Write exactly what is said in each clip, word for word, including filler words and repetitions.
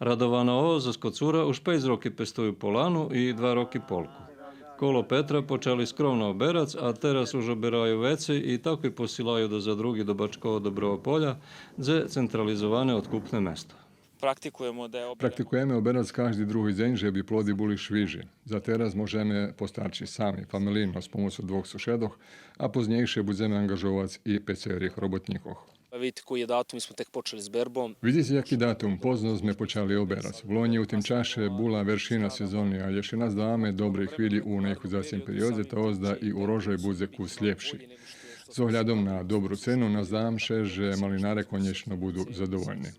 Радована О зоз Коцура уж пейц роки пестую полану и два роки полку. Коло Петра почали скромно оберац, а тераз уж обераю вецей и так и посилаю до задруґи до Бачкого Доброго Поля, дзе централизоване одкупне место. Практикуєме оберац кажди други дзень же би плоди були швижи. За тераз можеме постарчиц сами, фамелийно, з помоцу двох сушедох, а познєйше будземе анґажовац и пецерих роботнїкох. Видите који је датум, ми смо тек почели з бербом. Видзице яки датум, позно зме почали оберац. Влонї у тим чаше була вершина сезони, а єше наздаваме добрей хвилї у наиходзацим периодзе, та озда и урожай будзе кус лєпши. З оглядом на добру цену, наздавам ше же малинаре конєчно буду задовольни.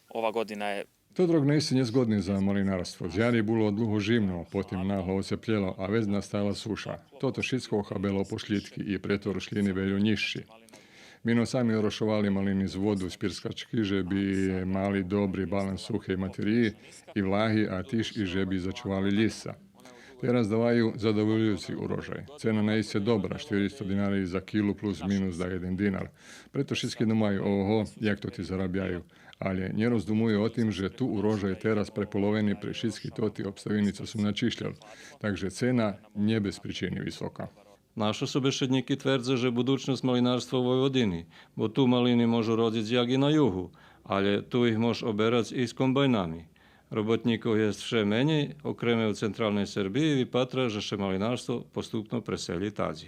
Ова година је Тот рок наисце нєзгодни за малинарство. З яри було длуго жимно, потим нагло оцеплєло, а вец настала суша. Тото шицко охабело пошлїдки и прето рошлїни вельо нїзши. Ми но сами орошовали малини з воду з пирскачки же би мали добри баланс сухей материї и влаги, а тиж и же би зачували лїсца. Тераз даваю задоволююци урожай. Цена наисце добра, штиристо динари за килу плюс-минус да єден динар. Прето шицки думаю: ого, як тоти зарабяю. Алє нє роздумую о тим же ту урожай тераз преполовени пре шицки тоти обставини цо сом начишлєл. Так же цена нє без причини висока. Нашо собешеднїки твердза же будучносц малинарства у Войводини, бо ту малини можу родзиц як и на югу, алє ту их мож оберац и з комбайнами. Роботнїкох єст вше менєй, окреме у централней Сербиї, випатра же ше малинарство поступно преселї тадзи.